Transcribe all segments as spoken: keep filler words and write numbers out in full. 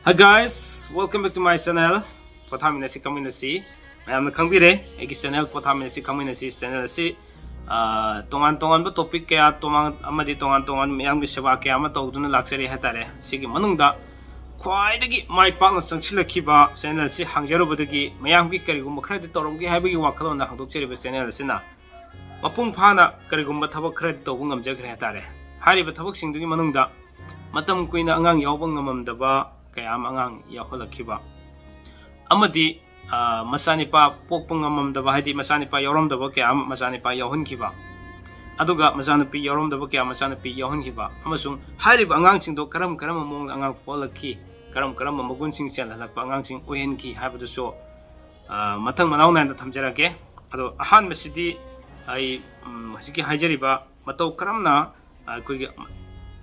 Hi guys, welcome back to my channel. ꯄꯣꯊꯥꯃꯤꯟꯅꯁꯤ ꯈꯪꯃꯤꯟꯅꯁꯤ꯫ ꯃꯌꯥꯝꯅ ꯈꯪꯕꯤꯔꯦ ꯑꯩꯒꯤ channel ꯄꯣꯊꯥꯃꯤꯟꯅꯁꯤ ꯈꯪꯃꯤꯟꯅꯁꯤ channel ꯑꯁꯤ, ꯑ, ꯇꯣꯉꯥꯟ ꯇꯣꯉꯥꯟꯕ ꯇꯣꯄꯤꯛ ꯀꯌꯥ ꯇꯣꯉꯥꯟ ꯑꯃꯗꯤ ꯇꯣꯉꯥꯟ ꯇꯣꯉꯥꯟꯕ ꯃꯤꯌꯥꯝꯒꯤ ꯁꯦꯕꯥ ꯀꯌꯥ ꯑꯃ ꯇꯧꯗꯨꯅ ꯂꯥꯛꯆꯔꯤ ꯍꯥꯏꯇꯥꯔꯦ꯫ ꯁꯤꯒꯤ ꯃꯅꯨꯡꯗ ꯈ꯭ꯋꯥꯏꯗꯒꯤ ꯃꯥꯏ ꯄꯥꯛꯅ ꯆꯪꯁꯤꯜꯂꯛꯈꯤꯕ ꯆꯦꯅꯦꯜ ꯑꯁꯤ ꯍꯥꯡꯖꯔꯨꯕꯗꯒꯤ ꯃꯌꯥꯝꯒꯤ ꯀꯔꯤꯒꯨꯝꯕ ꯈꯔꯗꯤ ꯇꯧꯔꯝꯒꯦ ꯍꯥꯏꯕꯒꯤ ꯋꯥꯈꯜꯂꯣꯟꯗ ꯍꯥꯡꯗꯣꯛꯆꯔꯤꯕ ꯆꯦꯅꯦꯜ ꯑꯁꯤꯅ ꯃꯄꯨꯡ ꯐꯥꯅ ꯀꯔꯤꯒꯨꯝꯕ ꯊꯕꯛ ꯈꯔꯗꯤ ꯇꯧꯕ ꯉꯝꯖꯈ꯭ꯔꯦ ꯍꯥꯏꯇꯥꯔꯦ꯫ ꯍꯥꯏꯔꯤꯕ ꯊꯕꯛꯁꯤꯡꯗꯨꯒꯤ ꯃꯅꯨꯡꯗ ꯃꯇꯝ ꯀꯨꯏꯅ ꯑꯉꯥꯡ ꯌꯥꯎꯕ ꯉꯝꯃꯝꯗꯕ ꯀꯌꯥ ꯑꯃ ꯑꯉꯥꯡ ꯌꯥꯎꯍꯜꯂꯛꯈꯤꯕ ꯑꯃꯗꯤ, ꯑ, ꯃꯆꯥꯅꯤꯄꯥ ꯄꯣꯛꯄ ꯉꯝꯃꯝꯗꯕ, ꯍꯥꯏꯗꯤ ꯃꯆꯥꯅꯤꯄꯥ ꯌꯥꯎꯔꯝꯗꯕ ꯀꯌꯥ ꯑꯃ ꯃꯆꯥꯅꯤꯄꯥ ꯌꯥꯎꯍꯟꯈꯤꯕ, ꯑꯗꯨꯒ ꯃꯆꯥꯅꯨꯄꯤ ꯌꯥꯎꯔꯝꯗꯕ ꯀꯌꯥ ꯃꯆꯥꯅꯨꯄꯤ ꯌꯥꯎꯍꯟꯈꯤꯕ, ꯑꯃꯁꯨꯡ ꯍꯥꯏꯔꯤꯕ ꯑꯉꯥꯡꯁꯤꯡꯗꯣ ꯀꯔꯝ ꯀꯔꯝꯕ ꯃꯑꯣꯡꯗ ꯑꯉꯥꯡ ꯄꯣꯛꯍꯜꯂꯛꯈꯤ, ꯀꯔꯝ ꯀꯔꯝꯕ ꯃꯒꯨꯟꯁꯤꯡ ꯆꯦꯜꯍꯜꯂꯛꯄ ꯑꯉꯥꯡꯁꯤꯡ ꯑꯣꯏꯍꯟꯈꯤ ꯍꯥꯏꯕꯗꯨꯁꯨ, ꯑ, ꯃꯊꯪ ꯃꯅꯥꯎ ꯅꯥꯏꯅ ꯊꯝꯖꯔꯛꯀꯦ꯫ ꯑꯗꯣ ꯑꯍꯥꯟꯕꯁꯤꯗꯤ ꯑꯩ, ꯎꯝ, ꯍꯧꯖꯤꯛꯀꯤ ꯍꯥꯏꯖꯔꯤꯕ ꯃꯇꯧ ꯀꯔꯝꯅ ꯑꯩꯈꯣꯏꯒꯤ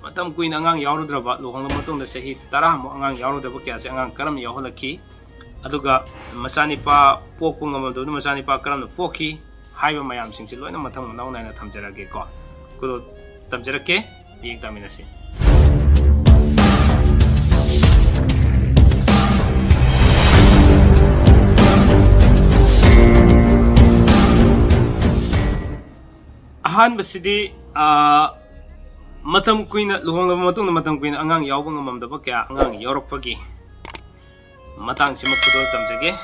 ꯃꯇꯝ ꯀꯨꯏꯅ ꯑꯉꯥꯡ ꯌꯥꯎꯔꯨꯗ꯭ꯔꯕ, ꯂꯨꯍꯣꯡꯂꯕ ꯃꯇꯨꯡꯗ ꯆꯍꯤ ꯇꯔꯥꯃꯨꯛ ꯑꯉꯥꯡ ꯌꯥꯎꯔꯨꯗꯕ ꯀꯌꯥꯁꯦ ꯑꯉꯥꯡ ꯀꯔꯝꯅ ꯌꯥꯎꯍꯜꯂꯛꯈꯤ, ꯑꯗꯨꯒ ꯃꯆꯥꯅꯤꯄꯥ ꯄꯣꯛꯄ ꯉꯝꯃꯝꯗꯕꯗꯨ ꯃꯆꯥꯅꯤꯄꯥ ꯀꯔꯝꯅ ꯄꯣꯛꯈꯤ ꯍꯥꯏꯕ ꯃꯌꯥꯝꯁꯤꯡꯁꯤ ꯂꯣꯏꯅ ꯃꯊꯪ ꯃꯅꯥꯎ ꯅꯥꯏꯅ ꯊꯝꯖꯔꯛꯑꯒꯦꯀꯣ꯫ ꯈꯨꯗꯣꯜ ꯇꯝꯖꯔꯛꯀꯦ, ꯃꯤꯠꯌꯦꯡ ꯇꯥꯃꯤꯟꯅꯁꯤ꯫ ꯑꯍꯥꯟꯕꯁꯤꯗꯤ, ꯑ, ꯃꯇꯝ ꯀꯨꯏꯅ ꯂꯨꯍꯣꯡꯂꯕ ꯃꯇꯨꯡꯗ ꯃꯇꯝ ꯀꯨꯏꯅ ꯑꯉꯥꯡ ꯌꯥꯎꯕ ꯉꯝꯃꯝꯗꯕ ꯀꯌꯥ ꯑꯉꯥꯡ ꯌꯥꯎꯔꯛꯄꯒꯤ ꯃꯇꯥꯡꯁꯤꯃ ꯈꯨꯗꯣꯜ ꯇꯝꯖꯒꯦ꯫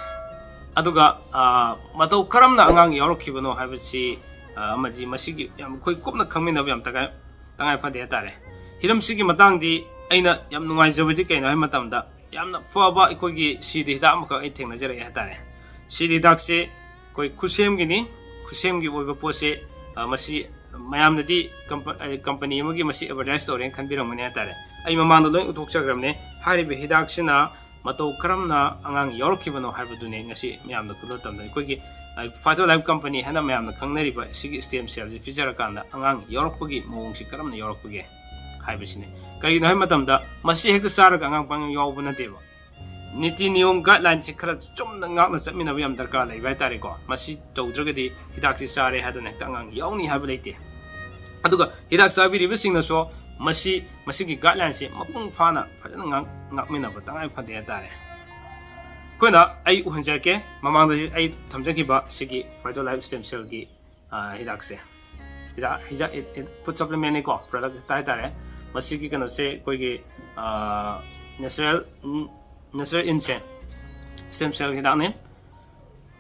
ꯑꯗꯨꯒ, ꯑ, ꯃꯇꯧ ꯀꯔꯝꯅ ꯑꯉꯥꯡ ꯌꯥꯎꯔꯛꯈꯤꯕꯅꯣ ꯍꯥꯏꯕꯁꯤ, ꯑ, ꯑꯃꯗꯤ ꯃꯁꯤꯒꯤ ꯌꯥꯝ ꯑꯩꯈꯣꯏ ꯀꯨꯞꯅ ꯈꯪꯃꯤꯟꯅꯕ ꯌꯥꯝ ꯇꯉꯥꯏ, ꯇꯉꯥꯏ ꯐꯗꯦ ꯍꯥꯏꯇꯥꯔꯦ꯫ ꯍꯤꯔꯝꯁꯤꯒꯤ ꯃꯇꯥꯡꯗꯤ ꯑꯩꯅ ꯌꯥꯝ ꯅꯨꯡꯉꯥꯏꯖꯕꯗꯤ ꯀꯩꯅꯣ ꯍꯥꯏꯕ ꯃꯇꯝꯗ, ꯌꯥꯝꯅ ꯐꯕ ꯑꯩꯈꯣꯏꯒꯤ ꯁꯤꯗ ꯍꯤꯗꯥꯛ ꯑꯃꯈꯛ ꯑꯩ ꯊꯦꯡꯅꯖꯔꯛꯑꯦ ꯍꯥꯏꯇꯥꯔꯦ꯫ ꯁꯤꯗ ꯍꯤꯗꯥꯛꯁꯦ ꯑꯩꯈꯣꯏ ꯈꯨꯠꯁꯦꯝꯒꯤꯅꯤ꯫ ꯈꯨꯠꯁꯦꯝꯒꯤ ꯑꯣꯏꯕ ꯄꯣꯠꯁꯦ, ꯑ, ꯃꯁꯤ ꯃꯌꯥꯝꯅꯗꯤ ꯀꯝꯄ-, ꯑ, ꯀꯝꯄꯅꯤ ꯑꯃꯒꯤ ꯃꯁꯤ ꯑꯦꯗꯚꯔꯇꯥꯏꯁ ꯇꯧꯔꯦꯅ ꯈꯟꯕꯤꯔꯝꯒꯅꯤ ꯍꯥꯏꯇꯥꯔꯦ꯫ ꯑꯩ ꯃꯃꯥꯡꯗ ꯂꯣꯏ ꯎꯠꯊꯣꯛꯆꯈ꯭ꯔꯕꯅꯦ꯫ ꯍꯥꯏꯔꯤꯕ ꯍꯤꯗꯥꯛꯁꯤꯅ ꯃꯇꯧ ꯀꯔꯝꯅ ꯑꯉꯥꯡ ꯌꯥꯎꯔꯛꯈꯤꯕꯅꯣ ꯍꯥꯏꯕꯗꯨꯅꯦ ꯉꯁꯤ ꯃꯌꯥꯝꯅ ꯈꯨꯗꯣꯜ ꯇꯝꯗ ꯑꯩꯈꯣꯏꯒꯤ, ꯑ, ꯐꯥꯏꯇꯣ ꯂꯥꯏꯐ ꯀꯝꯄꯅꯤ ꯍꯥꯏꯅ ꯃꯌꯥꯝꯅ ꯈꯪꯅꯔꯤꯕ ꯁꯤꯒꯤ ꯁ꯭ꯇꯦꯝ ꯁꯦꯜꯁꯦ ꯄꯤꯖꯔꯀꯥꯟꯗ ꯑꯉꯥꯡ ꯌꯥꯎꯔꯛꯄꯒꯤ ꯃꯑꯣꯡꯁꯤ ꯀꯔꯝꯅ ꯌꯥꯎꯔꯛꯄꯒꯦ ꯍꯥꯏꯕꯁꯤꯅꯤ꯫ ꯀꯔꯤꯒꯤꯅꯣ ꯍꯥꯏꯕ ꯃꯇꯝꯗ ꯃꯁꯤ ꯍꯦꯛꯇ ꯆꯥꯔꯒ ꯑꯉꯥꯡ ꯄꯪꯌꯥꯎ ꯌꯥꯎꯕ ꯅꯠꯇꯦꯕ꯫ ꯅꯤꯇꯤ ꯅꯤꯌꯣꯝ ꯒꯥꯏꯗꯂꯥꯏꯟꯁꯤ ꯈꯔ ꯆꯨꯝꯅ ꯉꯥꯛꯅ ꯆꯠꯃꯤꯟꯅꯕ ꯌꯥꯝ ꯗꯔꯀꯥꯔ ꯂꯩꯕ ꯍꯥꯏꯇꯥꯔꯦꯀꯣ꯫ ꯃꯁꯤ ꯇꯧꯗ꯭ꯔꯒꯗꯤ ꯍꯤꯗꯥꯛꯁꯤ ꯆꯥꯔꯦ ꯍꯥꯏꯗꯨꯅ ꯍꯦꯛꯇ ꯑꯉꯥꯡ ꯌꯥꯎꯅꯤ ꯍꯥꯏꯕ ꯂꯩꯇꯦ꯫ ꯑꯗꯨꯒ ꯍꯤꯗꯥꯛ ꯆꯥꯕꯤꯔꯤꯕꯁꯤꯡꯅꯁꯨ ꯃꯁꯤ, ꯃꯁꯤꯒꯤ guideline ꯁꯤ ꯃꯄꯨꯡ ꯐꯥꯅ ꯐꯖꯅ ꯉꯥꯛ-, ꯉꯥꯛꯃꯤꯟꯅꯕ ꯇꯉꯥꯏ ꯐꯗꯦ ꯍꯥꯏꯇꯥꯔꯦ꯫ ꯑꯩꯈꯣꯏꯅ, ꯑꯩ ꯎꯍꯟꯖꯔꯛꯀꯦ, ꯃꯃꯥꯡꯗ ꯑꯩ ꯊꯝꯖꯈꯤꯕ ꯁꯤꯒꯤ Phyto Life Stem Cell ꯒꯤ, ꯑ, ꯍꯤꯗꯥꯛꯁꯦ꯫ ꯍꯤꯗꯥꯛ, ꯍꯤꯗꯥꯛ, it, it, food supplement ꯅꯤꯀꯣ, product ꯍꯥꯏꯇꯥꯔꯦ꯫ ꯃꯁꯤꯒꯤ ꯀꯩꯅꯣꯁꯦ ꯑꯩꯈꯣꯏꯒꯤ, ꯑ, natural, ꯎꯝ, natural insect stem cell ꯍꯤꯗꯥꯛꯅꯤ꯫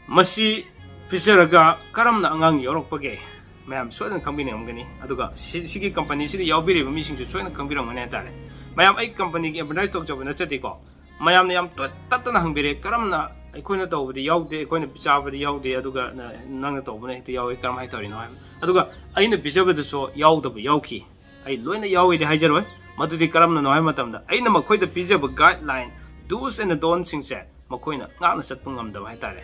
ꯃꯁꯤ ꯄꯤꯖꯔꯒ ꯀꯔꯝꯅ ꯑꯉꯥꯡ ꯌꯥꯎꯔꯛꯄꯒꯦ? ꯃꯌꯥꯝ ꯁꯣꯏꯗꯅ ꯈꯪꯕꯤꯅꯤꯡꯉꯝꯒꯅꯤ꯫ ꯑꯗꯨꯒ ꯁꯤ-, ꯁꯤꯒꯤ company ꯁꯤꯗ ꯌꯥꯎꯕꯤꯔꯤꯕ ꯃꯤꯁꯤꯡꯁꯨ ꯁꯣꯏꯗꯅ ꯈꯪꯕꯤꯔꯝꯒꯅꯤ ꯍꯥꯏꯇꯥꯔꯦ꯫ ꯃꯌꯥꯝ, ꯑꯩ company ꯒꯤ advertise ꯇꯧꯖꯕ ꯅꯠꯆꯗꯦꯀꯣ꯫ ꯃꯌꯥꯝꯅ ꯌꯥꯝ ꯇꯣꯏ-, ꯇꯠꯇꯅ ꯍꯪꯕꯤꯔꯦ, "ꯀꯔꯝꯅ ꯑꯩꯈꯣꯏꯅ ꯇꯧꯕꯗꯤ ꯌꯥꯎꯗꯦ, ꯑꯩꯈꯣꯏꯅ ꯆꯥꯕꯗꯤ ꯌꯥꯎꯗꯦ, ꯑꯗꯨꯒ ꯅ-, ꯅꯪꯅ ꯇꯧꯕꯅ ꯍꯦꯛꯇ ꯌꯥꯎꯏ, ꯀꯔꯝꯍꯥꯏꯅ ꯇꯧꯔꯤꯅꯣ?" ꯍꯥꯏꯕ꯫ ꯑꯗꯨꯒ ꯑꯩꯅ ꯄꯤꯖꯕꯗꯁꯨ ꯌꯥꯎꯗꯕ ꯌꯥꯎꯈꯤ꯫ ꯑꯩ ꯂꯣꯏꯅ ꯌꯥꯎꯏꯗꯤ ꯍꯥꯏꯖꯔꯣꯏ꯫ ꯃꯗꯨꯗꯤ ꯀꯔꯝꯅꯅꯣ ꯍꯥꯏꯕ ꯃꯇꯝꯗ, ꯑꯩꯅ ꯃꯈꯣꯏꯗ ꯄꯤꯖꯕ guideline, do's and don'ts ꯁꯤꯡꯁꯦ ꯃꯈꯣꯏꯅ ꯉꯥꯛꯅ ꯆꯠꯄ ꯉꯝꯗꯕ ꯍꯥꯏꯇꯥꯔꯦ꯫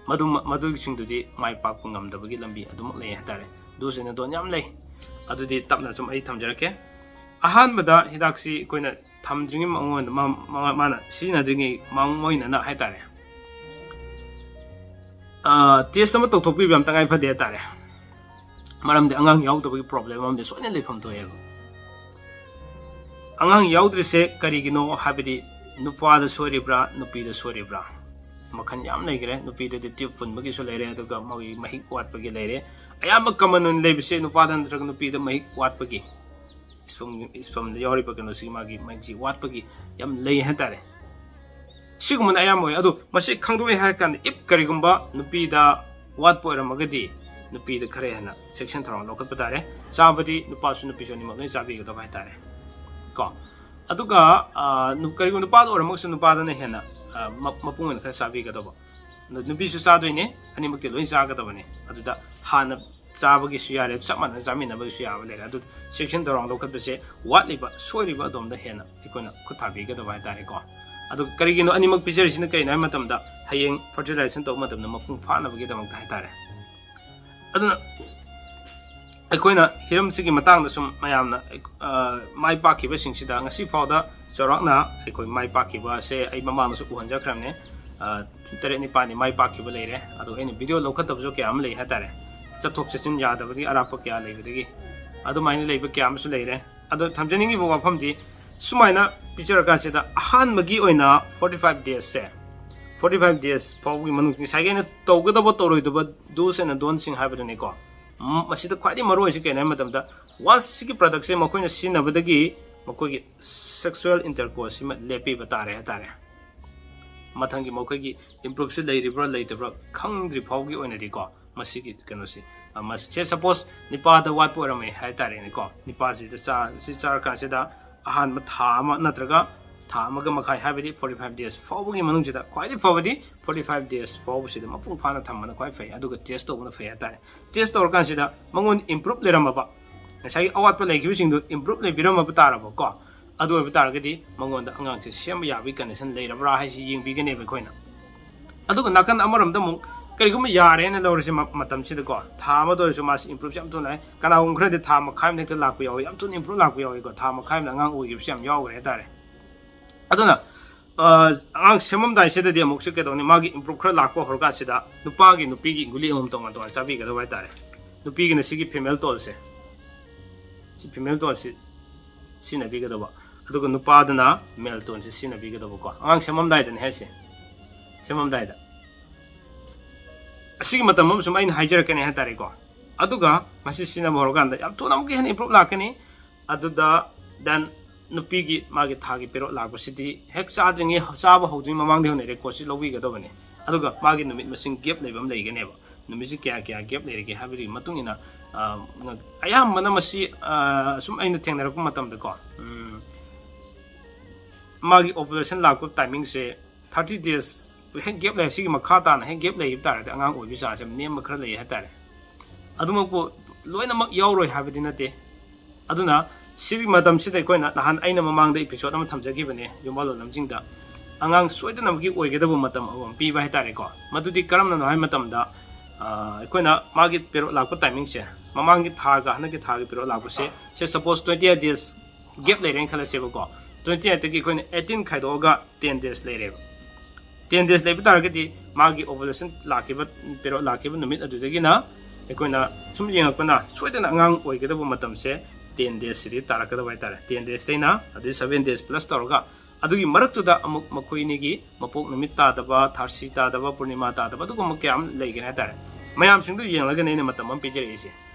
ꯃꯗꯨ, ꯃꯗꯨꯒꯤꯁꯤꯡꯗꯨꯗꯤ ꯃꯥꯏ ꯄꯥꯛꯄ ꯉꯝꯗꯕꯒꯤ ꯂꯝꯕꯤ ꯑꯗꯨꯃꯛ ꯂꯩ ꯍꯥꯏꯇꯥꯔꯦ꯫ Do's and don't ꯌꯥꯝ ꯂꯩ꯫ ꯑꯗꯨꯗꯤ ꯇꯞꯅ ꯁꯨꯝ ꯑꯩ ꯊꯝꯖꯔꯛꯀꯦ꯫ ꯑꯍꯥꯟꯕꯗ ꯍꯤꯗꯥꯛꯁꯤ ꯑꯩꯈꯣꯏꯅ ꯊꯝꯗ꯭ꯔꯤꯉꯩ ꯃꯉꯣꯟꯗ, ꯃꯥ-, ꯃꯥ-, ꯃꯥꯅ ꯁꯤꯖꯤꯟꯅꯗ꯭ꯔꯤꯉꯩ ꯃꯥꯡꯑꯣꯏꯅꯅ ꯍꯥꯏꯇꯥꯔꯦ꯫ ꯑ, test ꯑꯃ ꯇꯧꯊꯣꯛꯄꯤꯕ ꯌꯥꯝ ꯇꯉꯥꯏ ꯐꯗꯦ ꯍꯥꯏꯇꯥꯔꯦ꯫ ꯃꯔꯝꯗꯤ ꯑꯉꯥꯡ ꯌꯥꯎꯗꯕꯒꯤ problem ꯑꯃꯗꯤ ꯁꯣꯏꯅ ꯂꯩꯐꯝ ꯊꯣꯛꯑꯦꯕ꯫ ꯑꯉꯥꯡ ꯌꯥꯎꯗ꯭ꯔꯤꯁꯦ ꯀꯔꯤꯒꯤꯅꯣ ꯍꯥꯏꯕꯗꯤ ꯅꯨꯄꯥꯗ ꯁꯣꯏꯔꯤꯕ꯭ꯔꯥ, ꯅꯨꯄꯤꯗ ꯁꯣꯏꯔꯤꯕ꯭ꯔꯥ? ꯃꯈꯜ ꯌꯥꯝ ꯂꯩꯈ꯭ꯔꯦ꯫ ꯅꯨꯄꯤꯗꯗꯤ tube ꯐꯨꯟꯕꯒꯤꯁꯨ ꯂꯩꯔꯦ, ꯑꯗꯨꯒ ꯃꯣꯏꯒꯤ ꯃꯍꯤꯛ ꯋꯥꯠꯄꯒꯤ ꯂꯩꯔꯦ꯫ ꯑꯌꯥꯝꯕ common ꯑꯣꯏꯅ ꯂꯩꯕꯁꯦ ꯅꯨꯄꯥꯗ ꯅꯠꯇ꯭ꯔꯒ ꯅꯨꯄꯤꯗ ꯃꯍꯤꯛ ꯋꯥꯠꯄꯒꯤ, sperm, sperm ꯗ ꯌꯥꯎꯔꯤꯕ ꯀꯩꯅꯣꯁꯤꯒꯤ ꯃꯥꯒꯤ ꯃꯍꯤꯛꯁꯤ ꯋꯥꯠꯄꯒꯤ ꯌꯥꯝ ꯂꯩ ꯍꯥꯏꯇꯥꯔꯦ꯫ ꯁꯤꯒꯨꯝꯕꯅ ꯑꯌꯥꯝꯕ ꯑꯣꯏ꯫ ꯑꯗꯣ ꯃꯁꯤ ꯈꯪꯗꯣꯛꯑꯦ ꯍꯥꯏꯔ ꯀꯥꯟꯗ, if ꯀꯔꯤꯒꯨꯝꯕ ꯅꯨꯄꯤꯗ ꯋꯥꯠꯄ ꯑꯣꯏꯔꯝꯃꯒꯗꯤ, ꯅꯨꯄꯤꯗ ꯈꯔ ꯍꯦꯟꯅ ꯆꯦꯛꯁꯤꯟ ꯊꯧꯔꯥꯡ ꯂꯧꯈꯠꯄ ꯇꯥꯔꯦ꯫ ꯆꯥꯕꯗꯤ ꯅꯨꯄꯥꯁꯨ ꯅꯨꯄꯤꯁꯨ ꯑꯅꯤꯃꯛ ꯂꯣꯏ ꯆꯥꯕꯤꯒꯗꯕ ꯍꯥꯏꯇꯥꯔꯦ ꯀꯣ꯫ ꯑꯗꯨꯒ, ꯑ, ꯅꯨ-, ꯀꯔꯤꯒꯨꯝꯕ ꯅꯨꯄꯥꯗ ꯑꯣꯏꯔꯝꯃꯒꯁꯨ ꯅꯨꯄꯥꯗꯅ ꯍꯦꯟꯅ, ꯑ, ꯃ-, ꯃꯄꯨꯡ ꯑꯣꯏꯅ ꯈꯔ ꯆꯥꯕꯤꯒꯗꯕ꯫ ꯅꯨ-, ꯅꯨꯄꯤꯁꯨ ꯆꯥꯗꯣꯏꯅꯦ, ꯑꯅꯤꯃꯛꯇꯤ ꯂꯣꯏ ꯆꯥꯒꯗꯕꯅꯤ꯫ ꯑꯗꯨꯗ ꯍꯥꯟꯅ ꯆꯥꯕꯒꯤꯁꯨ ꯌꯥꯔꯦ, ꯆꯞ ꯃꯥꯟꯅꯅ ꯆꯥꯃꯤꯟꯅꯕꯒꯤꯁꯨ ꯌꯥꯕ ꯂꯩꯔꯦ꯫ ꯑꯗꯨ ꯆꯦꯛꯁꯤꯟ ꯊꯧꯔꯥꯡ ꯂꯧꯈꯠꯄꯁꯦ ꯋꯥꯠꯂꯤꯕ, ꯁꯣꯏꯔꯤꯕ ꯑꯗꯣꯝꯗ ꯍꯦꯟꯅ ꯑꯩꯈꯣꯏꯅ ꯈꯨꯠ ꯊꯥꯕꯤꯒꯗꯕ ꯍꯥꯏꯇꯥꯔꯦꯀꯣ꯫ ꯑꯗꯨ ꯀꯔꯤꯒꯤꯅꯣ ꯑꯅꯤꯃꯛ ꯄꯤꯖꯔꯤꯁꯤꯅ ꯀꯔꯤꯅꯣ ꯍꯥꯏꯕ ꯃꯇꯝꯗ, ꯍꯌꯦꯡ fertilization ꯇꯧꯕ ꯃꯇꯝꯗ ꯃꯄꯨꯡ ꯐꯥꯅꯕꯒꯤꯗꯃꯛꯇ ꯍꯥꯏꯇꯥꯔꯦ꯫ ꯑꯗꯨꯅ ꯑꯩꯈꯣꯏꯅ ꯍꯤꯔꯝꯁꯤꯒꯤ ꯃꯇꯥꯡꯗ ꯁꯨꯝ ꯃꯌꯥꯝꯅ, ꯑ, ꯃꯥꯏ ꯄꯥꯛꯈꯤꯕꯁꯤꯡꯁꯤꯗ ꯉꯁꯤ ꯐꯥꯎꯗ ꯆꯥꯎꯔꯥꯛꯅ ꯑꯩꯈꯣꯏ ꯃꯥꯏ ꯄꯥꯛꯈꯤꯕꯁꯦ ꯑꯩ ꯃꯃꯥꯡꯗꯁꯨ ꯎꯍꯟꯖꯈ꯭ꯔꯕꯅꯦ꯫ ꯑ, ꯇꯔꯦꯠ ꯅꯤꯄꯥꯜꯗꯤ ꯃꯥꯏ ꯄꯥꯛꯈꯤꯕ ꯂꯩꯔꯦ꯫ ꯑꯗꯣ ꯑꯩꯅ video ꯂꯧꯈꯠꯇꯕꯁꯨ ꯀꯌꯥ ꯑꯃ ꯂꯩ ꯍꯥꯏꯇꯥꯔꯦ, ꯆꯠꯊꯣꯛ ꯆꯠꯁꯤꯟ ꯌꯥꯗꯕꯒꯤ ꯑꯔꯥꯞꯄ ꯀꯌꯥ ꯂꯩꯕꯗꯒꯤ꯫ ꯑꯗꯨꯃꯥꯏꯅ ꯂꯩꯕ ꯀꯌꯥ ꯑꯃꯁꯨ ꯂꯩꯔꯦ꯫ ꯑꯗꯣ ꯊꯝꯖꯅꯤꯡꯉꯤꯕ ꯋꯥꯐꯝꯗꯤ, ꯁꯨꯃꯥꯏꯅ ꯄꯤꯖꯔꯀꯥꯟꯁꯤꯗ ꯑꯍꯥꯟꯕꯒꯤ ꯑꯣꯏꯅ forty five days ꯁꯦ, forty five days ꯐꯥꯎꯕꯒꯤ ꯃꯅꯨꯡ, ꯉꯁꯥꯏꯒꯤ ꯑꯩꯅ ꯇꯧꯒꯗꯕ ꯇꯧꯔꯣꯏꯗꯕ do's and don'ts ꯁꯤꯡ ꯍꯥꯏꯕꯗꯨꯅꯤꯀꯣ꯫ ꯎꯝ, ꯃꯁꯤꯗ ꯈ꯭ꯋꯥꯏꯗꯒꯤ ꯃꯔꯨ ꯑꯣꯏꯁꯤ ꯀꯩꯅꯣ ꯍꯥꯏꯕ ꯃꯇꯝꯗ, once ꯁꯤꯒꯤ product ꯁꯦ ꯃꯈꯣꯏꯅ ꯁꯤꯖꯤꯟꯅꯕꯗꯒꯤ ꯃꯈꯣꯏꯒꯤ sexual intercourse ꯁꯤꯃ ꯂꯦꯞꯄꯤꯕ ꯇꯥꯔꯦ ꯍꯥꯏꯇꯥꯔꯦ꯫ ꯃꯊꯪꯒꯤ ꯃꯈꯣꯏꯒꯤ improve ꯁꯤ ꯂꯩꯔꯤꯕ꯭ꯔꯥ ꯂꯩꯇꯕ꯭ꯔꯥ ꯈꯪꯗ꯭ꯔꯤ ꯐꯥꯎꯒꯤ ꯑꯣꯏꯅꯗꯤꯀꯣ, ꯃꯁꯤꯒꯤ ꯀꯩꯅꯣꯁꯤ, ꯑ, ꯃꯁꯤ, say suppose ꯅꯤꯄꯥꯗ ꯋꯥꯠꯄ ꯑꯣꯏꯔꯝꯃꯦ ꯍꯥꯏꯇꯥꯔꯦꯅꯦꯀꯣ, ꯅꯤꯄꯥꯁꯤꯗ ꯆꯥ-, ꯁꯤ ꯆꯥꯔꯀꯥꯟꯁꯤꯗ ꯑꯍꯥꯟꯕ ꯊꯥ ꯑꯃ ꯅꯠꯇ꯭ꯔꯒ ꯊꯥ ꯑꯃꯒ ꯃꯈꯥꯏ, ꯍꯥꯏꯕꯗꯤ forty five days ꯐꯥꯎꯕꯒꯤ ꯃꯅꯨꯡꯁꯤꯗ, ꯈ꯭ꯋꯥꯏꯗꯒꯤ ꯐꯕꯗꯤ forty five days ꯐꯥꯎꯕꯁꯤꯗ ꯃꯄꯨꯡ ꯐꯥꯅ ꯊꯝꯕꯅ ꯈ꯭ꯋꯥꯏ ꯐꯩ꯫ ꯑꯗꯨꯒ test ꯇꯧꯕꯅ ꯐꯩ ꯍꯥꯏꯇꯥꯔꯦ꯫ Test ꯇꯧꯔꯀꯥꯟꯁꯤꯗ ꯃꯉꯣꯟꯗ improve ꯂꯩꯔꯝꯃꯕ, ꯉꯁꯥꯏꯒꯤ ꯑꯋꯥꯠꯄ ꯂꯩꯈꯤꯕꯁꯤꯡꯗꯨ improve ꯂꯩꯕꯤꯔꯝꯃꯕ ꯇꯥꯔꯕꯀꯣ, ꯑꯗꯨ ꯑꯣꯏꯕ ꯇꯥꯔꯒꯗꯤ ꯃꯉꯣꯟꯗ ꯑꯉꯥꯡꯁꯦ ꯁꯦꯝꯕ ꯌꯥꯕꯒꯤ condition ꯂꯩꯔꯕ꯭ꯔꯥ ꯍꯥꯏꯁꯤ ꯌꯦꯡꯕꯤꯒꯅꯦꯕ ꯑꯩꯈꯣꯏꯅ꯫ ꯑꯗꯨꯒ ꯅꯥꯀꯟ ꯑꯃꯔꯣꯝꯗ ꯑꯃꯨꯛ ꯀꯔꯤꯒꯨꯝꯕ ꯌꯥꯔꯦꯅ ꯂꯧꯔꯁꯤ, ꯃ-, ꯃꯇꯝꯁꯤꯗꯀꯣ, ꯊꯥ ꯑꯃꯗ ꯑꯣꯏꯔꯁꯨ ꯃꯥꯁꯤ improve ꯌꯥꯝ ꯊꯨꯅ ꯂꯥꯛꯑꯦ꯫ ꯀꯅꯥꯒꯨꯝꯕ ꯈꯔꯗꯤ ꯊꯥ ꯃꯈꯥꯏ ꯑꯃꯗ ꯍꯦꯛꯇ ꯂꯥꯛꯄ ꯌꯥꯎꯋꯤ, ꯌꯥꯝ ꯊꯨꯅ improve ꯂꯥꯛꯄ ꯌꯥꯎꯋꯤꯀꯣ, ꯊꯥ ꯃꯈꯥꯏ ꯑꯃꯗ ꯑꯉꯥꯡ ꯑꯣꯏꯈꯤꯕꯁꯨ ꯌꯥꯝ ꯌꯥꯎꯈ꯭ꯔꯦ ꯍꯥꯏꯇꯥꯔꯦ꯫ ꯑꯗꯨꯅ, ꯑ, ꯑꯉꯥꯡ ꯁꯦꯝꯃꯝꯗꯥꯏꯁꯤꯗꯗꯤ ꯑꯃꯨꯛꯁꯨ ꯀꯩꯗꯧꯅꯤ, ꯃꯥꯒꯤ improve ꯈꯔ ꯂꯥꯛꯄ ꯍꯧꯔꯀꯥꯟꯁꯤꯗ ꯅꯨꯄꯥꯒꯤ, ꯅꯨꯄꯤꯒꯤ ꯒꯨꯂꯤ ꯑꯃꯃꯝ ꯇꯣꯉꯥꯟ ꯇꯣꯉꯥꯟ ꯆꯥꯕꯤꯒꯗꯕ ꯍꯥꯏꯇꯥꯔꯦ꯫ ꯅꯨꯄꯤꯒꯤꯅ ꯁꯤꯒꯤ female tone ꯁꯦ, ꯁꯤ female tone ꯁꯤ ꯁꯤꯖꯤꯟꯅꯕꯤꯒꯗꯕ, ꯑꯗꯨꯒ ꯅꯨꯄꯥꯗꯨꯅ male tone ꯁꯤ ꯁꯤꯖꯤꯟꯅꯕꯤꯒꯗꯕꯀꯣ꯫ ꯑꯉꯥꯡ ꯁꯦꯝꯃꯝꯗꯥꯏꯗꯅꯦ ꯍꯥꯏꯁꯦ, ꯁꯦꯝꯃꯝꯗꯥꯏꯗ꯫ ꯑꯁꯤꯒꯤ ꯃꯇꯝ ꯑꯃ ꯁꯨꯝ ꯑꯩꯅ ꯍꯥꯏꯖꯔꯛꯀꯅꯤ ꯍꯥꯏꯇꯥꯔꯦꯀꯣ꯫ ꯑꯗꯨꯒ ꯃꯁꯤ ꯁꯤꯖꯤꯟꯅꯕ ꯍꯧꯔꯀꯥꯟꯗ ꯌꯥꯝ ꯊꯨꯅ ꯑꯃꯨꯛꯀ ꯍꯦꯟꯅ improve ꯂꯥꯛꯀꯅꯤ꯫ ꯑꯗꯨꯗ then ꯅꯨꯄꯤꯒꯤ ꯃꯥꯒꯤ ꯊꯥꯒꯤ period ꯂꯥꯛꯄꯁꯤꯗꯤ ꯍꯦꯛ ꯆꯥꯗ꯭ꯔꯤꯉꯩ, ꯆꯥꯕ ꯍꯧꯗ꯭ꯔꯤꯉꯩ ꯃꯃꯥꯡꯗꯒꯤ ꯍꯧꯅ record ꯁꯤ ꯂꯧꯕꯤꯒꯗꯕꯅꯤ꯫ ꯑꯗꯨꯒ ꯃꯥꯒꯤ ꯅꯨꯃꯤꯠ ꯃꯁꯤꯡ gap ꯂꯩꯕ ꯑꯃ ꯂꯩꯒꯅꯦꯕ꯫ ꯅꯨꯃꯤꯠꯁꯤ ꯀꯌꯥ ꯀꯌꯥ gap ꯂꯩꯔꯒꯦ ꯍꯥꯏꯕꯗꯨꯒꯤ ꯃꯇꯨꯡ ꯏꯟꯅ, ꯑ, ꯑꯌꯥꯝꯕꯅ ꯃꯁꯤ, ꯑ, ꯁꯨꯝ ꯑꯩꯅ ꯊꯦꯡꯅꯔꯛꯄ ꯃꯇꯝꯗꯀꯣ, ꯎꯝ, ꯃꯥꯒꯤ ovulation ꯂꯥꯛꯄ timing ꯁꯦ thirty days ꯍꯦꯛ gap ꯂꯩ, ꯁꯤꯒꯤ ꯃꯈꯥ ꯇꯥꯅ ꯍꯦꯛ gap ꯂꯩꯈꯤꯕ ꯇꯥꯔꯗꯤ ꯑꯉꯥꯡ ꯑꯣꯏꯕꯒꯤ chance ꯌꯥꯝ ꯅꯦꯝꯕ ꯈꯔ ꯂꯩ ꯍꯥꯏꯇꯥꯔꯦ꯫ ꯑꯗꯨꯃꯛꯄꯨ ꯂꯣꯏꯅꯃꯛ ꯌꯥꯎꯔꯣꯏ ꯍꯥꯏꯕꯗꯤ ꯅꯠꯇꯦ꯫ ꯑꯗꯨꯅ ꯁꯤꯒꯤ ꯃꯇꯝꯁꯤꯗ ꯑꯩꯈꯣꯏꯅ ꯅꯍꯥꯟ ꯑꯩꯅ ꯃꯃꯥꯡꯗ episode ꯑꯃ ꯊꯝꯖꯈꯤꯕꯅꯦ, ꯌꯨꯝꯕꯥꯜꯂꯣꯟ ꯂꯝꯖꯤꯡꯗ ꯑꯉꯥꯡ ꯁꯣꯏꯗꯅꯕꯒꯤ ꯑꯣꯏꯒꯗꯕ ꯃꯇꯝ ꯑꯃꯃꯝ ꯄꯤꯕ ꯍꯥꯏꯇꯥꯔꯦꯀꯣ꯫ ꯃꯗꯨꯗꯤ ꯀꯔꯝꯅꯅꯣ ꯍꯥꯏꯕ ꯃꯇꯝꯗ, ꯑ, ꯑꯩꯈꯣꯏꯅ ꯃꯥꯒꯤ period ꯂꯥꯛꯄ timing ꯁꯦ, ꯃꯃꯥꯡꯒꯤ ꯊꯥꯒ ꯍꯟꯗꯛꯀꯤ ꯊꯥꯒꯤ period ꯂꯥꯛꯄꯁꯦ, say suppose twenty eight days gap ꯂꯩꯔꯦꯅ ꯈꯜꯂꯁꯦꯕꯀꯣ꯫ Twenty eight ꯇꯒꯤ ꯑꯩꯈꯣꯏꯅ eighteen ꯈꯥꯏꯗꯣꯛꯑꯒ ten days ꯂꯩꯔꯦꯕ꯫ Ten days ꯂꯩꯕ ꯇꯥꯔꯒꯗꯤ ꯃꯥꯒꯤ ovulation ꯂꯥꯛꯈꯤꯕ, period ꯂꯥꯛꯈꯤꯕ ꯅꯨꯃꯤꯠ ꯑꯗꯨꯗꯒꯤꯅ ꯑꯩꯈꯣꯏꯅ ꯁꯨꯝ ꯌꯦꯡꯉꯛꯄꯅ ꯁꯣꯏꯗꯅ ꯑꯉꯥꯡ ꯑꯣꯏꯒꯗꯕ ꯃꯇꯝꯁꯦ ten days ꯁꯤꯗꯤ ꯇꯥꯔꯛꯀꯗꯕ ꯍꯥꯏꯇꯥꯔꯦ꯫ Ten days ꯇꯩꯅ ꯑꯗꯨꯗꯩ seven days plus ꯇꯧꯔꯒ ꯑꯗꯨꯒꯤ ꯃꯔꯛꯇꯨꯗ ꯑꯃꯨꯛ ꯃꯈꯣꯏ ꯑꯅꯤꯒꯤ ꯃꯄꯣꯛ ꯅꯨꯃꯤꯠ ꯇꯥꯗꯕ, ꯊꯥꯁꯤ ꯇꯥꯗꯕ, ꯄꯨꯔꯅꯤꯃꯥ ꯇꯥꯗꯕ, ꯑꯗꯨꯒꯨꯝꯕ ꯀꯌꯥ ꯑꯃ ꯂꯩꯒꯅꯤ ꯍꯥꯏꯇꯥꯔꯦ꯫ ꯃꯌꯥꯝꯁꯤꯡꯗꯨ ꯌꯦꯡꯂꯒꯅꯤ ꯑꯩꯅ ꯃꯇꯝ ꯑꯃ ꯄꯤꯖꯔꯛꯏꯁꯦ꯫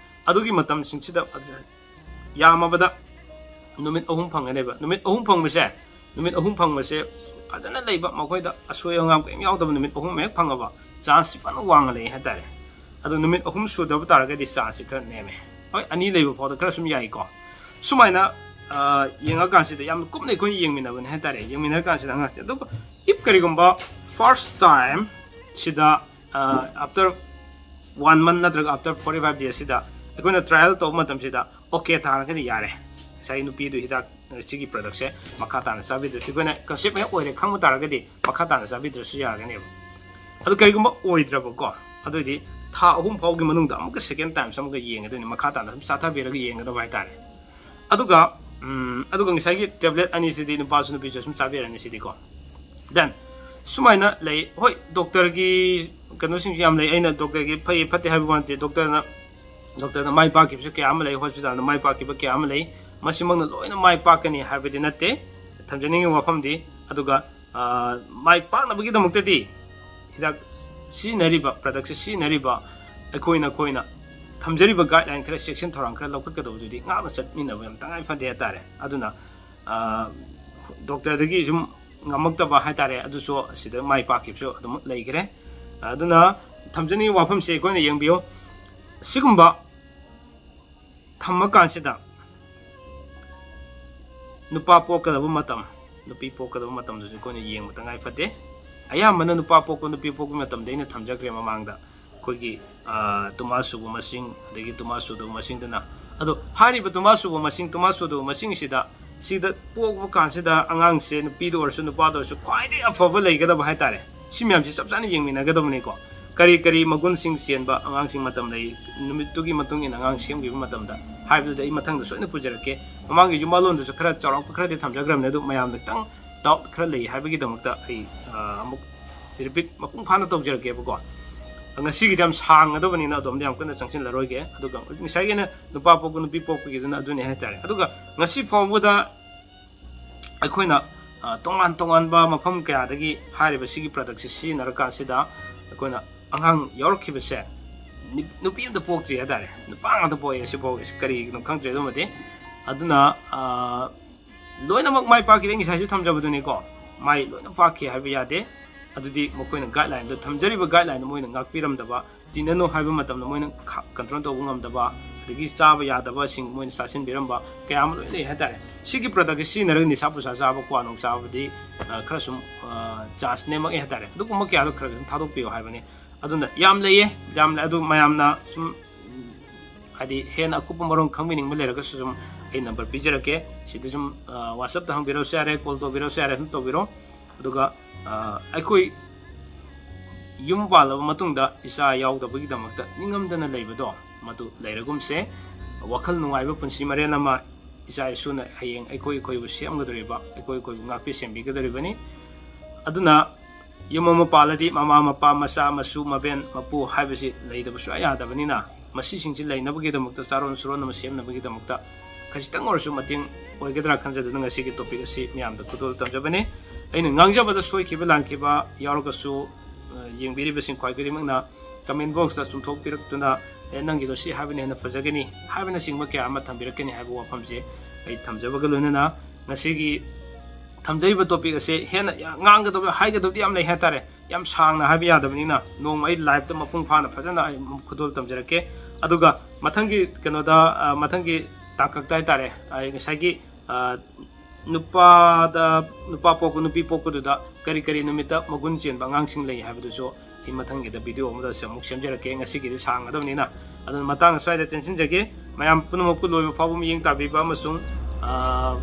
ꯑꯗꯨꯒꯤ ꯃꯇꯝꯁꯤꯡꯁꯤꯗ ꯌꯥꯝꯃꯕꯗ ꯅꯨꯃꯤꯠ ꯑꯍꯨꯝ ꯐꯪꯒꯅꯦꯕ꯫ ꯅꯨꯃꯤꯠ ꯑꯍꯨꯝ ꯐꯪꯕꯁꯦ, ꯅꯨꯃꯤꯠ ꯑꯍꯨꯝ ꯐꯪꯕꯁꯦ ꯐꯖꯅ ꯂꯩꯕ, ꯃꯈꯣꯏꯗ ꯑꯁꯣꯏ ꯑꯉꯥꯝ ꯀꯔꯤꯝ ꯌꯥꯎꯗꯕ ꯅꯨꯃꯤꯠ ꯑꯍꯨꯝ ꯍꯦꯛ ꯐꯪꯉꯕ, ꯆꯥꯟꯁꯁꯤ ꯐꯖꯅ ꯋꯥꯡꯅ ꯂꯩ ꯍꯥꯏꯇꯥꯔꯦ꯫ ꯑꯗꯨ ꯅꯨꯃꯤꯠ ꯑꯍꯨꯝ ꯁꯨꯗꯕ ꯇꯥꯔꯒꯗꯤ ꯆꯥꯟꯁꯁꯤ ꯈꯔ ꯅꯦꯝꯃꯦ꯫ ꯍꯣꯏ, ꯑꯅꯤ ꯂꯩꯕ ꯐꯥꯎꯗ ꯈꯔ ꯁꯨꯝ ꯌꯥꯏꯀꯣ꯫ ꯁꯨꯃꯥꯏꯅ, ꯑ, ꯌꯦꯡꯉꯀꯥꯟꯁꯤꯗ ꯌꯥꯝꯅ ꯀꯨꯞꯅ ꯑꯩꯈꯣꯏꯅ ꯌꯦꯡꯃꯤꯟꯅꯕꯅꯦ ꯍꯥꯏꯇꯥꯔꯦ꯫ ꯌꯦꯡꯃꯤꯟꯅꯔ ꯀꯥꯟꯁꯤꯗ ꯑꯉꯥꯡꯁꯦ, ꯑꯗꯨꯒ if ꯀꯔꯤꯒꯨꯝꯕ first time ꯁꯤꯗ, ꯑ, after one month ꯅꯠꯇ꯭ꯔꯒ after forty five days ꯁꯤꯗ ꯑꯩꯈꯣꯏꯅ trial ꯇꯧꯕ ꯃꯇꯝꯁꯤꯗ okay ꯇꯥꯔꯒꯗꯤ ꯌꯥꯔꯦ꯫ ꯉꯁꯥꯏ ꯅꯨꯄꯤꯗꯨ ꯍꯤꯗꯥꯛ, ꯁꯤꯒꯤ product ꯁꯦ ꯃꯈꯥ ꯇꯥꯅ ꯆꯥꯕꯤꯗ꯭ꯔꯁꯨ, ꯑꯩꯈꯣꯏꯅ conceive ꯍꯦꯛ ꯑꯣꯏꯔꯦ ꯈꯪꯕ ꯇꯥꯔꯒꯗꯤ ꯃꯈꯥ ꯇꯥꯅ ꯆꯥꯕꯤꯗ꯭ꯔꯁꯨ ꯌꯥꯒꯅꯦꯕ꯫ ꯑꯗꯨ ꯀꯔꯤꯒꯨꯝꯕ ꯑꯣꯏꯗ꯭ꯔꯕꯀꯣ, ꯑꯗꯨꯑꯣꯏꯗꯤ ꯊꯥ ꯑꯍꯨꯝ ꯐꯥꯎꯒꯤ ꯃꯅꯨꯡꯗ ꯑꯃꯨꯛꯀ second time ꯁꯦ ꯑꯃꯨꯛꯀ ꯌꯦꯡꯒꯗꯣꯏꯅꯤ, ꯃꯈꯥ ꯇꯥꯅ ꯁꯨꯝ ꯆꯥꯊꯕꯤꯔꯒ ꯌꯦꯡꯒꯗꯕ ꯍꯥꯏꯇꯥꯔꯦ꯫ ꯑꯗꯨꯒ, ꯎꯝ, ꯑꯗꯨꯒ ꯉꯁꯥꯏꯒꯤ tablet ꯑꯅꯤꯁꯤꯗꯤ ꯅꯨꯄꯥꯁꯨ ꯅꯨꯄꯤꯁꯨ ꯁꯨꯝ ꯆꯥꯕꯤꯔꯅꯤ ꯁꯤꯗꯤꯀꯣ꯫ Then ꯁꯨꯃꯥꯏꯅ ꯂꯩ꯫ ꯍꯣꯏ, doctor ꯒꯤ ꯀꯩꯅꯣꯁꯤꯡꯁꯨ ꯌꯥꯝ ꯂꯩ, ꯑꯩꯅ doctor ꯒꯤ ꯐꯩ ꯐꯠꯇꯦ ꯍꯥꯏꯕ ꯋꯥ ꯅꯠꯇꯦ꯫ Doctor ꯅ, doctor ꯅ ꯃꯥꯏ ꯄꯥꯛꯈꯤꯕꯁꯨ ꯀꯌꯥ ꯑꯃ ꯂꯩ, hospital ꯗ ꯃꯥꯏ ꯄꯥꯛꯈꯤꯕ ꯀꯌꯥ ꯑꯃ ꯂꯩ꯫ ꯃꯁꯤꯃꯛꯅ ꯂꯣꯏꯅ ꯃꯥꯏ ꯄꯥꯛꯀꯅꯤ ꯍꯥꯏꯕꯗꯤ ꯅꯠꯇꯦ꯫ ꯊꯝꯖꯅꯤꯡꯉꯤ ꯋꯥꯐꯝꯗꯤ, ꯑꯗꯨꯒ, ꯑ, ꯃꯥꯏ ꯄꯥꯛꯅꯕꯒꯤꯗꯃꯛꯇꯗꯤ ꯍꯤꯗꯥꯛ ꯁꯤꯖꯤꯟꯅꯔꯤꯕ, product ꯁꯦ ꯁꯤꯖꯤꯟꯅꯔꯤꯕ ꯑꯩꯈꯣꯏꯅ, ꯑꯩꯈꯣꯏꯅ ꯊꯝꯖꯔꯤꯕ guideline ꯈꯔ, ꯆꯦꯛꯁꯤꯟ ꯊꯧꯔꯥꯡ ꯈꯔ ꯂꯧꯈꯠꯀꯗꯧꯕꯗꯨꯗꯤ ꯉꯥꯛꯅ ꯆꯠꯃꯤꯟꯅꯕ ꯌꯥꯝ ꯇꯉꯥꯏ ꯐꯗꯦ ꯍꯥꯏꯇꯥꯔꯦ꯫ ꯑꯗꯨꯅ, ꯑ, doctor ꯗꯒꯤ ꯁꯨꯝ ꯉꯝꯃꯛꯇꯕ ꯍꯥꯏꯇꯥꯔꯦ, ꯑꯗꯨꯁꯨ ꯑꯁꯤꯗ ꯃꯥꯏ ꯄꯥꯛꯈꯤꯕꯁꯨ ꯑꯗꯨꯝ ꯂꯩꯈ꯭ꯔꯦ꯫ ꯑꯗꯨꯅ ꯊꯝꯖꯅꯤꯡꯉꯤ ꯋꯥꯐꯝꯁꯦ ꯑꯩꯈꯣꯏꯅ ꯌꯦꯡꯕꯤꯌꯨ, ꯁꯤꯒꯨꯝꯕ ꯊꯝꯃꯀꯥꯟꯁꯤꯗ ꯅꯨꯄꯥ ꯄꯣꯛꯀꯗꯕ ꯃꯇꯝ, ꯅꯨꯄꯤ ꯄꯣꯛꯀꯗꯕ ꯃꯇꯝꯗꯁꯨ ꯑꯩꯈꯣꯏꯅ ꯌꯦꯡꯕ ꯇꯉꯥꯏ ꯐꯗꯦ꯫ ꯑꯌꯥꯝꯕꯅ ꯅꯨꯄꯥ ꯄꯣꯛꯄ, ꯅꯨꯄꯤ ꯄꯣꯛꯄꯒꯤ ꯃꯇꯝꯗ ꯑꯩꯅ ꯊꯝꯖꯈ꯭ꯔꯦ ꯃꯃꯥꯡꯗ꯫ ꯑꯩꯈꯣꯏꯒꯤ, ꯑ, ꯇꯨꯃꯥ ꯁꯨꯕ ꯃꯁꯤꯡ, ꯑꯗꯒꯤ ꯇꯨꯃꯥ ꯁꯨꯗꯕ ꯃꯁꯤꯡꯗꯨꯅ꯫ ꯑꯗꯣ ꯍꯥꯏꯔꯤꯕ ꯇꯨꯃꯥ ꯁꯨꯕ ꯃꯁꯤꯡ, ꯇꯨꯃꯥ ꯁꯨꯗꯕ ꯃꯁꯤꯡꯁꯤꯗ, ꯁꯤꯗ ꯄꯣꯛꯄ ꯀꯥꯟꯁꯤꯗ ꯑꯉꯥꯡꯁꯦ ꯅꯨꯄꯤꯗ ꯑꯣꯏꯔꯁꯨ ꯅꯨꯄꯥꯗ ꯑꯣꯏꯔꯁꯨ ꯈ꯭ꯋꯥꯏꯗꯒꯤ ꯑꯐꯕ ꯂꯩꯒꯗꯕ ꯍꯥꯏꯇꯥꯔꯦ꯫ ꯁꯤ ꯃꯌꯥꯝꯁꯤ ꯆꯞ ꯆꯥꯅ ꯌꯦꯡꯃꯤꯟꯅꯒꯗꯕꯅꯤꯀꯣ꯫ ꯀꯔꯤ ꯀꯔꯤ ꯃꯒꯨꯟꯁꯤꯡ ꯆꯦꯟꯕ ꯑꯉꯥꯡꯁꯤꯡ ꯃꯇꯝ ꯂꯩ, ꯅꯨꯃꯤꯠꯇꯨꯒꯤ ꯃꯇꯨꯡ ꯏꯟꯅ ꯑꯉꯥꯡ ꯁꯦꯝꯈꯤꯕ ꯃꯇꯝꯗ ꯍꯥꯏꯕꯗꯨꯗꯤ ꯑꯩ ꯃꯊꯪꯗ ꯁꯣꯏꯅ ꯄꯨꯖꯔꯛꯀꯦ꯫ ꯃꯃꯥꯡꯒꯤ ꯌꯨꯝ ꯋꯥꯂꯣꯟꯗꯨꯁꯨ ꯈꯔ ꯆꯥꯎꯔꯥꯛꯄ ꯈꯔꯗꯤ ꯊꯝꯖꯈ꯭ꯔꯕꯅꯦ, ꯑꯗꯨ ꯃꯌꯥꯝꯅ ꯈꯤꯇꯪ doubt ꯈꯔ ꯂꯩ ꯍꯥꯏꯕꯒꯤꯗꯃꯛꯇ ꯑꯩ, ꯑ, ꯑꯃꯨꯛ repeat ꯃꯄꯨꯡ ꯐꯥꯅ ꯇꯧꯖꯔꯛꯀꯦꯕꯀꯣ꯫ ꯉꯁꯤꯒꯤꯗꯤ ꯌꯥꯝ ꯁꯥꯡꯒꯗꯕꯅꯤꯅ ꯑꯗꯣꯝꯗ ꯌꯥꯝ ꯀꯟꯅ ꯆꯪꯁꯤꯜꯂꯔꯣꯏꯒꯦ꯫ ꯑꯗꯨꯒ ꯉꯁꯥꯏꯒꯤ ꯑꯩꯅ ꯅꯨꯄꯥ ꯄꯣꯛꯄ ꯅꯨꯄꯤ ꯄꯣꯛꯄꯒꯤꯗꯨꯅ ꯑꯗꯨꯅꯤ ꯍꯥꯏꯇꯥꯔꯦ꯫ ꯑꯗꯨꯒ ꯉꯁꯤ ꯐꯥꯎꯕꯗ ꯑꯩꯈꯣꯏꯅ, ꯑ, ꯇꯣꯉꯥꯟ ꯇꯣꯉꯥꯟꯕ ꯃꯐꯝ ꯀꯌꯥꯗꯒꯤ ꯍꯥꯏꯔꯤꯕ ꯁꯤꯒꯤ productꯁꯦ ꯁꯤꯖꯤꯟꯅꯔꯀꯥꯟꯁꯤꯗ ꯑꯩꯈꯣꯏꯅ ꯑꯉꯥꯡ ꯌꯥꯎꯔꯛꯈꯤꯕꯁꯦ ꯅꯨ-, ꯅꯨꯄꯤ ꯑꯝꯇ ꯄꯣꯛꯇ꯭ꯔꯤ ꯍꯥꯏꯇꯥꯔꯦ꯫ ꯅꯨꯄꯥ ꯉꯥꯛꯇ ꯄꯣꯛꯑꯦ꯫ ꯁꯤꯐꯥꯎ ꯑꯁ ꯀꯔꯤꯒꯤꯅꯣ ꯈꯪꯗ꯭ꯔꯦ ꯑꯗꯨꯃꯗꯤ꯫ ꯑꯗꯨꯅ, ꯑ, ꯂꯣꯏꯅꯃꯛ ꯃꯥꯏ ꯄꯥꯛꯈꯤꯗꯦ꯫ ꯉꯁꯥꯏꯁꯨ ꯊꯝꯖꯕꯗꯨꯅꯤꯀꯣ, ꯃꯥꯏ ꯂꯣꯏꯅ ꯄꯥꯛꯈꯤ ꯍꯥꯏꯕ ꯌꯥꯗꯦ꯫ ꯑꯗꯨꯗꯤ ꯃꯈꯣꯏꯅ guideline ꯗꯣ, ꯊꯝꯖꯔꯤꯕ guideline ꯗꯣ ꯃꯣꯏꯅ ꯉꯥꯛꯄꯤꯔꯝꯗꯕ, ꯇꯤꯟꯅꯅꯨ ꯍꯥꯏꯕ ꯃꯇꯝꯗ ꯃꯣꯏꯅ ꯈ-, control ꯇꯧꯕ ꯉꯝꯗꯕ, ꯑꯗꯒꯤ ꯆꯥꯕ ꯌꯥꯗꯕꯁꯤꯡ ꯃꯣꯏꯅ ꯆꯥꯁꯤꯟꯕꯤꯔꯝꯕ ꯀꯌꯥ ꯑꯃ ꯂꯣꯏ ꯂꯩ ꯍꯥꯏꯇꯥꯔꯦ꯫ ꯁꯤꯒꯤ productꯁꯦ ꯁꯤꯖꯤꯟꯅꯔꯒ ꯅꯤꯁꯥ ꯄꯨꯁꯥ ꯆꯥꯕ, ꯀ꯭ꯋꯥ ꯅꯨꯡ ꯆꯥꯕꯗꯤ, ꯑ, ꯈꯔ ꯁꯨꯝ, ꯑ, chance ꯅꯦꯝꯃꯛꯑꯦ ꯍꯥꯏꯇꯥꯔꯦ꯫ ꯑꯗꯨꯒꯨꯝꯕ ꯀꯌꯥꯗꯣ ꯈꯔ ꯈꯔ ꯁꯨꯝ ꯊꯥꯗꯣꯛꯄꯤꯌꯨ ꯍꯥꯏꯕꯅꯤ꯫ ꯑꯗꯨꯅ ꯌꯥꯝ ꯂꯩꯌꯦ, ꯌꯥꯝ ꯂꯩ꯫ ꯑꯗꯨ ꯃꯌꯥꯝꯅ ꯁꯨꯝ, ꯎꯝ, ꯍꯥꯏꯗꯤ ꯍꯦꯟꯅ ꯑꯀꯨꯞꯄ ꯃꯔꯣꯜ ꯈꯪꯕꯤꯅꯤꯡꯕ ꯂꯩꯔꯒꯁꯨ ꯁꯨꯝ ꯑꯩ number ꯄꯤꯖꯔꯛꯀꯦ꯫ ꯁꯤꯗ ꯁꯨꯝ, ꯑ, WhatsApp ꯇ ꯍꯪꯕꯤꯔꯛꯑꯁꯨ ꯌꯥꯔꯦ, call ꯇꯧꯕꯤꯔꯛꯑꯁꯨ ꯌꯥꯔꯦ, ꯑꯗꯨꯝ ꯇꯧꯕꯤꯔꯣ꯫ ꯑꯗꯨꯒ, ꯑ, ꯑꯩꯈꯣꯏ ꯌꯨꯝ ꯄꯥꯜꯂꯕ ꯃꯇꯨꯡꯗ ꯏꯆꯥ ꯌꯥꯎꯗꯕꯒꯤꯗꯃꯛꯇ ꯅꯤꯡꯉꯝꯗꯅ ꯂꯩꯕꯗꯣ, ꯃꯗꯨ ꯂꯩꯔꯒꯨꯝꯁꯦ꯫ ꯋꯥꯈꯜ ꯅꯨꯡꯉꯥꯏꯕ ꯄꯨꯟꯁꯤ ꯃꯔꯦꯜ ꯑꯃ ꯏꯆꯥ ꯏꯁꯨꯅ ꯍꯌꯦꯡ ꯑꯩꯈꯣꯏ ꯑꯩꯈꯣꯏꯕꯨ ꯁꯦꯝꯒꯗꯧꯔꯤꯕ, ꯑꯩꯈꯣꯏ ꯑꯩꯈꯣꯏꯕꯨ ꯉꯥꯛꯄꯤ ꯁꯦꯝꯕꯤꯒꯗꯧꯔꯤꯕꯅꯤ꯫ ꯑꯗꯨꯅ ꯌꯨꯝ ꯑꯃ ꯄꯥꯜꯂꯗꯤ ꯃꯃꯥ, ꯃꯄꯥ, ꯃꯆꯥ, ꯃꯁꯨ, ꯃꯕꯦꯟ, ꯃꯄꯨ ꯍꯥꯏꯕꯁꯤ ꯂꯩꯇꯕ ꯁꯨꯡꯌꯥ ꯌꯥꯗꯕꯅꯤꯅ, ꯃꯁꯤꯁꯤꯡꯁꯤ ꯂꯩꯅꯕꯒꯤꯗꯃꯛꯇ, ꯆꯥꯔꯣꯟ ꯁꯨꯔꯣꯟ ꯑꯃ ꯁꯦꯝꯅꯕꯒꯤꯗꯃꯛꯇ ꯈꯖꯤꯛꯇꯪ ꯑꯣꯏꯔꯁꯨ ꯃꯇꯦꯡ ꯑꯣꯏꯒꯗ꯭ꯔꯥ ꯈꯟꯖꯗꯨꯅ ꯉꯁꯤꯒꯤ topic ꯑꯁꯤ ꯃꯌꯥꯝꯗ ꯈꯨꯗꯣꯜ ꯇꯝꯖꯕꯅꯤ꯫ ꯑꯩꯅ ꯉꯥꯡꯖꯕꯗ ꯁꯣꯏꯈꯤꯕ ꯂꯥꯟꯈꯤꯕ ꯌꯥꯎꯔꯒꯁꯨ, ꯑ, ꯌꯦꯡꯕꯤꯔꯤꯕꯁꯤꯡ ꯈ꯭ꯋꯥꯏ ꯈꯨꯗꯤꯡꯃꯛꯅ comment box ꯇ ꯆꯨꯝꯊꯣꯛꯄꯤꯔꯛꯇꯨꯅ, "ꯑꯦ, ꯅꯪꯒꯤꯗꯣ ꯁꯤ ꯍꯥꯏꯕꯅ ꯍꯦꯟꯅ ꯐꯖꯒꯅꯤ" ꯍꯥꯏꯕꯅꯆꯤꯡꯕ ꯀꯌꯥ ꯑꯃ ꯊꯝꯕꯤꯔꯛꯀꯅꯤ ꯍꯥꯏꯕ ꯋꯥꯐꯝꯁꯦ ꯑꯩ ꯊꯝꯖꯕꯒ ꯂꯣꯏꯅꯅ, ꯉꯁꯤꯒꯤ ꯊꯝꯖꯔꯤꯕ topic ꯑꯁꯦ ꯍꯦꯟꯅ ꯌꯥ-, ꯉꯥꯡꯒꯗꯕ, ꯍꯥꯏꯒꯗꯕꯗꯤ ꯌꯥꯝ ꯂꯩ ꯍꯥꯏꯇꯥꯔꯦ꯫ ꯌꯥꯝ ꯁꯥꯡꯅ ꯍꯥꯏꯕ ꯌꯥꯗꯕꯅꯤꯅ ꯅꯣꯡꯃ ꯑꯩ live ꯇ ꯃꯄꯨꯡ ꯐꯥꯅ ꯐꯖꯅ ꯑꯩ ꯈꯨꯗꯣꯜ ꯇꯝꯖꯔꯛꯀꯦ꯫ ꯑꯗꯨꯒ ꯃꯊꯪꯒꯤ ꯀꯩꯅꯣꯗ, ꯑ, ꯃꯊꯪꯒꯤ ꯇꯥꯡꯀꯛꯇ ꯍꯥꯏꯇꯥꯔꯦ, ꯑꯩ ꯉꯁꯥꯏꯒꯤ, ꯑ, ꯅꯨꯄꯥꯗ, ꯅꯨꯄꯥ ꯄꯣꯛꯄ, ꯅꯨꯄꯤ ꯄꯣꯛꯄꯗꯨꯗ ꯀꯔꯤ ꯀꯔꯤ ꯅꯨꯃꯤꯠꯇ ꯃꯒꯨꯟ ꯆꯦꯟꯕ ꯑꯉꯥꯡꯁꯤꯡ ꯂꯩ ꯍꯥꯏꯕꯗꯨꯁꯨ ꯑꯩ ꯃꯊꯪꯒꯤꯗ video ꯑꯃꯗ ꯑꯃꯨꯛ ꯁꯦꯝꯖꯔꯛꯀꯦ꯫ ꯉꯁꯤꯒꯤꯗꯤ ꯁꯥꯡꯒꯗꯕꯅꯤꯅ꯫ ꯑꯗꯨꯅ ꯃꯇꯥꯡ ꯑꯁ꯭ꯋꯥꯏꯗ ꯇꯦꯟꯁꯤꯟꯖꯒꯦ꯫ ꯃꯌꯥꯝ ꯄꯨꯝꯅꯃꯛꯄꯨ ꯂꯣꯏꯕ ꯐꯥꯎꯕ ꯃꯤꯠꯌꯦꯡ ꯇꯥꯕꯤꯕ ꯑꯃꯁꯨꯡ, ꯑ,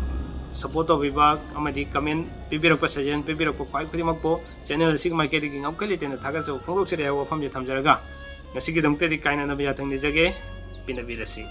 support ꯇꯧꯕꯤꯕ ꯑꯃꯗꯤ comment ꯄꯤꯕꯤꯔꯛꯄ, suggestion ꯄꯤꯕꯤꯔꯛꯄ ꯈ꯭ꯋꯥꯏ ꯈꯨꯗꯤꯡꯃꯛꯄꯨ channel ꯑꯁꯤꯒꯤ ꯃꯥꯏꯀꯩꯗꯒꯤ ꯉꯝꯈꯩ ꯂꯩꯇꯅ ꯊꯥꯒꯠꯆꯕ ꯐꯣꯡꯗꯣꯛꯆꯔꯤ ꯍꯥꯏꯕ ꯋꯥꯐꯝꯁꯤ ꯊꯝꯖꯔꯒ, ꯉꯁꯤꯒꯤꯗꯃꯛꯇꯗꯤ ꯀꯥꯏꯅꯅꯕ ꯌꯥꯊꯪ ꯅꯤꯖꯒꯦ꯫ ꯄꯤꯅꯕꯤꯔꯁꯤ꯫